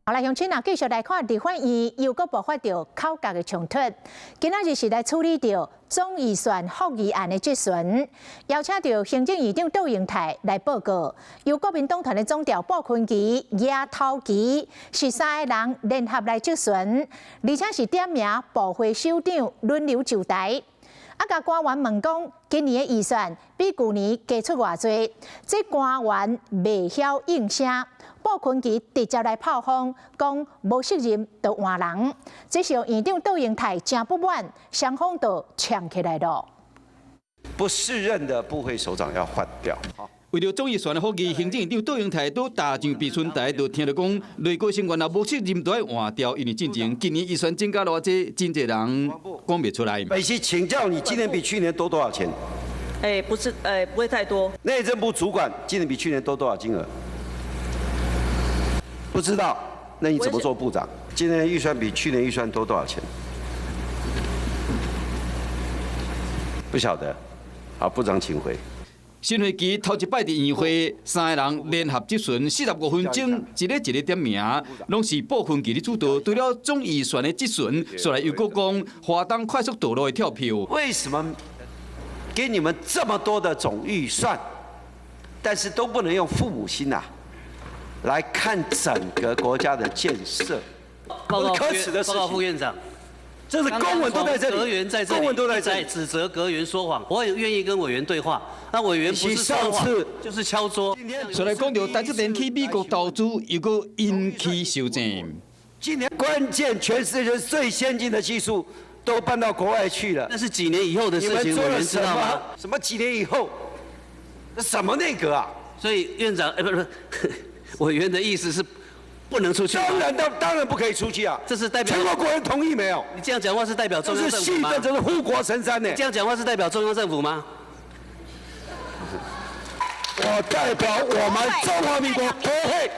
好來，鄉親啊，繼續來看立法院又閣爆發著口角的衝突。今仔日是來處理著總預算覆議案的質詢，邀請著行政院長卓榮泰來報告。由國民黨團的總召傅崐萁、舉頭旗，是三个人聯合來質詢，而且是點名部會首長輪流就台。啊，共官員問講，今年的預算比舊年加出偌濟？這官員袂曉應聲。傅崐萁直接來炮轟，講無適任就換人。這時候院長卓榮泰誠不滿，雙方就嗆起來囉。不適任的部會首長要換掉。為著總預算的覆議，行政院長卓榮泰佇大上備詢台，就聽著講，內閣成員若無適任，就愛換掉。因為進前今年預算增加偌濟，真濟人講袂出來。北溪請教你，今年比去年多多少錢？哎，不是，哎，不會太多。內政部主管今年比去年多多少金額？不知道，那你怎麼做部長？今年預算比去年預算多多少錢？不曉得。好，部長請回。新會期頭一擺佇院會，三个人聯合質詢，45分鐘，一個一個點名，攏是傅崐萁咧主導。除了總預算的質詢，煞來又閣講華東快速道路的跳票。為什麼給你們這麼多的總預算，但是都不能用父母心啊，來看整個國家的建設？報告可恥的事情。報告副院長。這是公文都在這裡，閣員在這裡，公文都在這裡，指責閣員說謊，我也願意跟委員對話。那委員不是說謊，就是敲桌。煞來講著台積電去美國投資，又閣引起修正。今年關鍵，全世界最先進的技術都搬到國外去了。那是幾年以後的事情，委員知道嗎？什麼幾年以後？那什麼內閣啊？所以院長，哎，不是，委員的意思是，不能出去。當然，當然不可以出去啊！這是代表全國國人同意沒有？你這樣講話是代表中央政府嗎？這是這是護國神山呢。這樣講話是代表中央政府嗎？我代表我們中華民國國會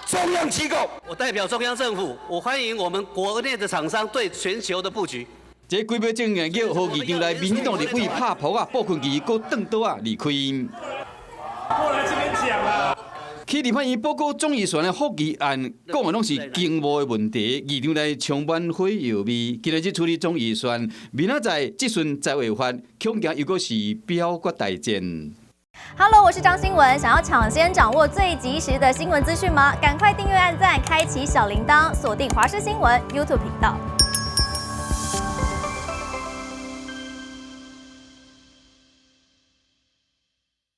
中央機構。我代表中央政府，我歡迎我們國內的廠商對全球的布局。這幾秒鐘叫予議場內民進黨立委拍噗仔，傅崐萁閣轉桌仔離開。過來這邊講啊！去立法院報告總預算的覆議案，講的攏是經務的問題，議場內充滿火藥味。今仔日處理總預算，明仔載質詢在違法，恐驚又閣是表決大戰。 Hello，我是張新聞，想要搶先掌握最及時的新聞資訊嗎？趕快訂閱、按讚、開啟小鈴鐺，鎖定華視新聞 YouTube 頻道。